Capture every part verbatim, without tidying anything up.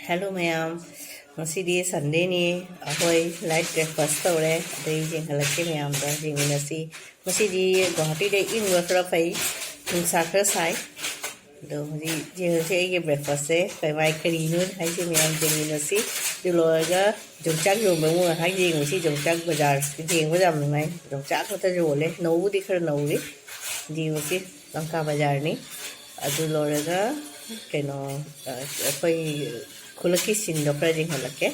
Hello ꯃꯌꯥꯝ, ꯉꯁꯤꯗꯤ Sundayꯅꯤ, ꯑꯩꯈꯣꯏ light breakfast ꯇꯧꯔꯦ꯫ ꯑꯗꯩ ꯌꯦꯡꯍꯜꯂꯛꯀꯦ ꯃꯌꯥꯝꯗ, ꯌꯦꯡꯃꯤꯟꯅꯁꯤ꯫ ꯉꯁꯤꯗꯤ ꯒꯨꯋꯥꯍꯥꯇꯤꯗ ꯏꯪꯕ ꯈꯔ ꯐꯩ, ꯅꯨꯡꯁꯥ ꯈꯔ ꯁꯥꯏ꯫ ꯑꯗꯣ ꯍꯧꯖꯤꯛ ꯌꯦꯡꯉꯁꯤ ꯑꯩꯒꯤ breakfastꯁꯦ ꯀꯃꯥꯏ ꯀꯔꯤꯅꯣ ꯍꯥꯏꯁꯦ ꯃꯌꯥꯝ ꯌꯦꯡꯃꯤꯟꯅꯁꯤ꯫ ꯑꯗꯨ ꯂꯣꯏꯔꯒ ꯌꯣꯡꯆꯥꯛ ꯌꯣꯟꯕ ꯑꯃꯨꯛ ꯉꯥꯏꯍꯥꯛ ꯌꯦꯡꯉꯨꯁꯤ꯫ ꯌꯣꯡꯆꯥꯛ ꯕꯖꯥꯔ ꯌꯦꯡꯕ ꯌꯥꯝ ꯅꯨꯡꯉꯥꯏ, ꯌꯣꯡꯆꯥꯛ ꯈꯛꯇ ꯌꯣꯜꯂꯦ꯫ ꯅꯧꯕꯨꯗꯤ ꯈꯔ ꯅꯧꯔꯤ꯫ ꯌꯦꯡꯉꯨꯁꯤ, ꯂꯪꯀꯥ ꯕꯖꯥꯔꯅꯤ꯫ ꯑꯗꯨ ꯂꯣꯏꯔꯒ ꯀꯩꯅꯣ, ꯑ, ꯑꯩꯈꯣꯏ ꯈꯨꯂꯛꯀꯤ ꯁꯤꯟꯗꯣ ꯈꯔ ꯌꯦꯡꯍꯜꯂꯛꯀꯦ꯫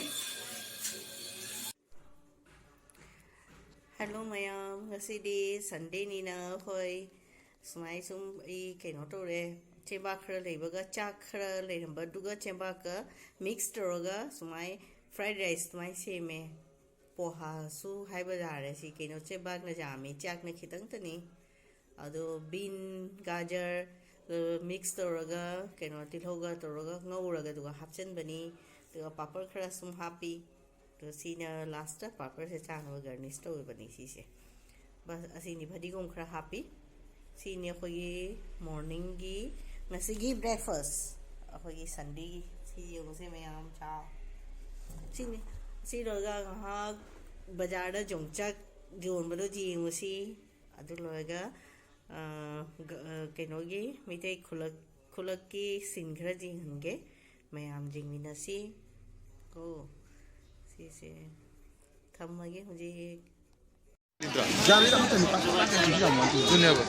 Hello ꯃꯌꯥꯝ, ꯉꯁꯤꯗꯤ Sundayꯅꯤꯅ ꯑꯩꯈꯣꯏ ꯁꯨꯃꯥꯏ ꯁꯨꯝ ꯑꯩ ꯀꯩꯅꯣ ꯇꯧꯔꯦ, ꯆꯦꯡꯕꯥꯛ ꯈꯔ ꯂꯩꯕꯒ ꯆꯥꯛ ꯈꯔ ꯂꯩꯔꯝꯕ, ꯑꯗꯨꯒ ꯆꯦꯡꯕꯥꯛꯀ mix ꯇꯧꯔꯒ ꯁꯨꯃꯥꯏ fried rice ꯑꯗꯨꯃꯥꯏ ꯁꯦꯝꯃꯦ꯫ ꯄꯣꯍꯥꯁꯨ ꯍꯥꯏꯕ ꯌꯥꯔꯦ, ꯁꯤ ꯀꯩꯅꯣ ꯆꯦꯡꯕꯥꯛꯅ ꯌꯥꯝꯃꯤ, ꯆꯥꯛꯅ ꯈꯤꯇꯪꯇꯅꯤ꯫ ꯑꯗꯣ bean, ꯒꯥꯖꯔ, ꯑ, mix ꯇꯧꯔꯒ, ꯀꯩꯅꯣ, ꯇꯤꯜꯍꯧꯒ ꯇꯧꯔꯒ ꯉꯧꯔꯒ ꯑꯗꯨꯒ ꯍꯥꯞꯆꯤꯟꯕꯅꯤ꯫ ꯑꯗꯨꯒ ꯄꯥꯄꯔ ꯈꯔ ꯁꯨꯝ ꯍꯥꯞꯄꯤ꯫ ꯑꯗꯣ ꯁꯤꯅ lastꯇ ꯄꯥꯄꯔꯁꯦ ꯆꯥꯅꯕ garnish ꯇꯧꯕꯅꯤ ꯁꯤꯁꯦ꯫ ꯕꯁ, ꯑꯁꯤꯅꯤ, ꯐꯗꯤꯒꯣꯝ ꯈꯔ ꯍꯥꯞꯄꯤ꯫ ꯁꯤꯅꯤ ꯑꯩꯈꯣꯏꯒꯤ morningꯒꯤ ꯉꯁꯤꯒꯤ breakfast, ꯑꯩꯈꯣꯏꯒꯤ Sundayꯒꯤ꯫ ꯁꯤ ꯌꯦꯡꯉꯨꯁꯦ ꯃꯌꯥꯝ, ꯆꯥꯎ꯫ ꯁꯤꯅꯤ꯫ ꯁꯤ ꯂꯣꯏꯔꯒ ꯉꯥꯏꯍꯥꯛ ꯕꯖꯥꯔꯗ ꯌꯣꯡꯆꯥꯛ ꯌꯣꯟꯕꯗꯣ ꯌꯦꯡꯉꯨꯁꯤ꯫ ꯑꯗꯨ ꯂꯣꯏꯔꯒ, ꯑ, ꯒ-, ꯑ, ꯀꯩꯅꯣꯒꯤ ꯃꯩꯇꯩ ꯈꯨꯂꯛ, ꯈꯨꯂꯛꯀꯤ scene ꯈꯔ ꯌꯦꯡꯍꯟꯒꯦ꯫ ꯃꯌꯥꯝ ꯌꯦꯡꯃꯤꯟꯅꯁꯤ꯫ ꯀꯣ, ꯁꯤꯁꯦ ꯊꯝꯃꯒꯦ ꯍꯧꯖꯤꯛ꯫ ꯑꯗꯨꯅꯦꯕ꯫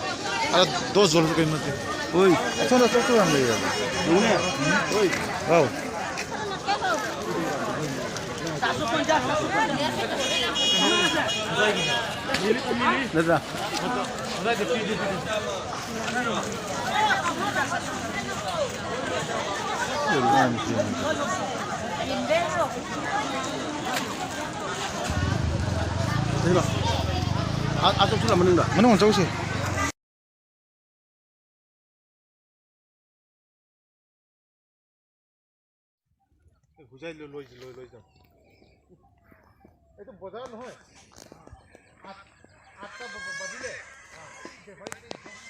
ꯑꯗ ꯗꯣꯁ ꯖꯣꯜꯁꯨ ꯀꯩ ꯅꯠꯇꯦ꯫ ꯍꯣꯏ꯫ ꯑꯁꯣꯝꯗ ꯆꯠꯄ ꯌꯥꯝ ꯂꯩꯌꯦꯕ꯫ ꯍꯣꯏ꯫ ꯑꯧ꯫ ꯅꯠꯇ꯭ꯔꯥ? ꯁꯤꯗ ꯂꯥꯎ꯫ ꯑꯥ, ꯑꯥ ꯆꯠꯁꯤꯜꯂꯣ ꯃꯅꯨꯡꯗ꯫ ꯃꯅꯨꯡ ꯆꯧꯁꯤ꯫ ꯍꯨꯖꯥꯏ ꯂꯣꯏ, ꯂꯣꯏ, ꯂꯣꯏ, ꯂꯣꯏ ꯆꯪ꯫ ꯑꯩꯗꯣ ꯕꯣꯖꯥ ꯅꯍꯣꯏ꯫ ꯑꯥꯠ, ꯑꯥꯠꯇ ꯕ-, ꯕ-, ꯕꯗꯤꯂꯦ꯫ ꯑꯥ, ꯁꯦ, ꯍꯣꯏ꯫